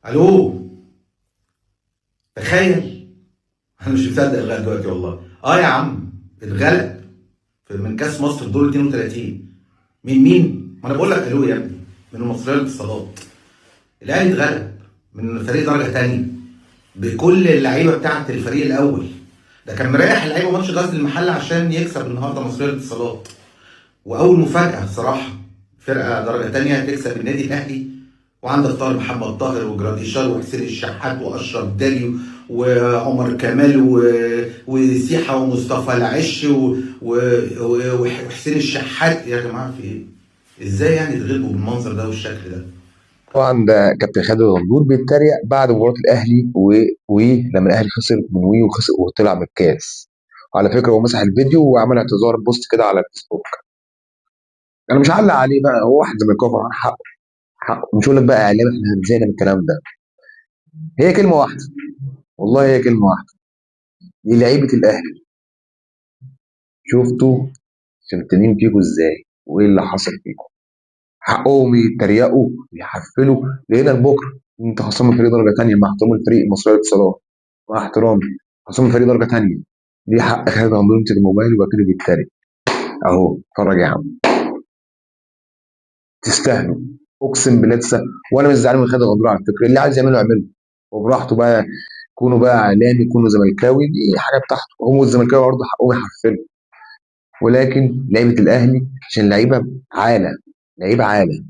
الو، تخيل انا مش مصدق لغاية دلوقتي والله. اه يا عم اتغلب من كاس مصر في دور 32. من مين؟ ما انا بقول لك الو يا ابني، من المصرية للاتصالات. الاهلي اتغلب من فريق درجه ثانية بكل اللعيبة بتاعه الفريق الاول. ده كان مريح اللعيبة ماتش غزل المحلة عشان يكسب النهارده مصرية للاتصالات. واول مفاجاة صراحة، فرقه درجه ثانية تكسب النادي الاهلي، وعندك طاهر محمد طاهر وجراديشار وحسين الشحات واشرف داليو وعمر كمال وسيحه ومصطفى العش وحسين الشحات. يا جماعة في ايه؟ ازاي يعني تغلبوا بالمنظر ده والشكل ده؟ طبعا ده كابتن خالد غندور بيتريق بعد مباراة الاهلي وي لما الاهلي خسر من وي وخسر وطلع من الكاس. وعلى فكرة هو مسح الفيديو وعمل اعتذار post كده على الفيسبوك. انا مش هعلق عليه بقى، هو واحد زملكاوي فرحان حقه حقه، مش هقول لك بقى اعلام احنا زهقنا من الكلام ده. هي كلمة واحدة والله، هي كلمة واحدة للعيبة الاهلي، شفتوا شمتانين فيكوا ازاي وايه اللي حصل فيكم؟ حقهم يتريقوا ويحفلوا لهنا لبكرة. انت خصم الفريق درجه ثانية، مع احترام الفريق المصري للاتصالات، مع احترامي خصم الفريق درجه ثانية، ليه حق خالد غندور يمسك الموبايل ويبقى كده بيتريق اهو. اتفرج يا عم، تستاهلوا اقسم بالله تستاهلوا. وانا مش زعلان من خالد غندور على فكرة، اللي عايز يعمله يعمله وبراحته بقى، كونه بقى اعلامي كونه زملكاوي دي حاجة بتاعته، هم الزملكاوي برضه حقهم يحفلوا، ولكن لعيبة الاهلي عشان لعيبة عالة، لعيبة عالة.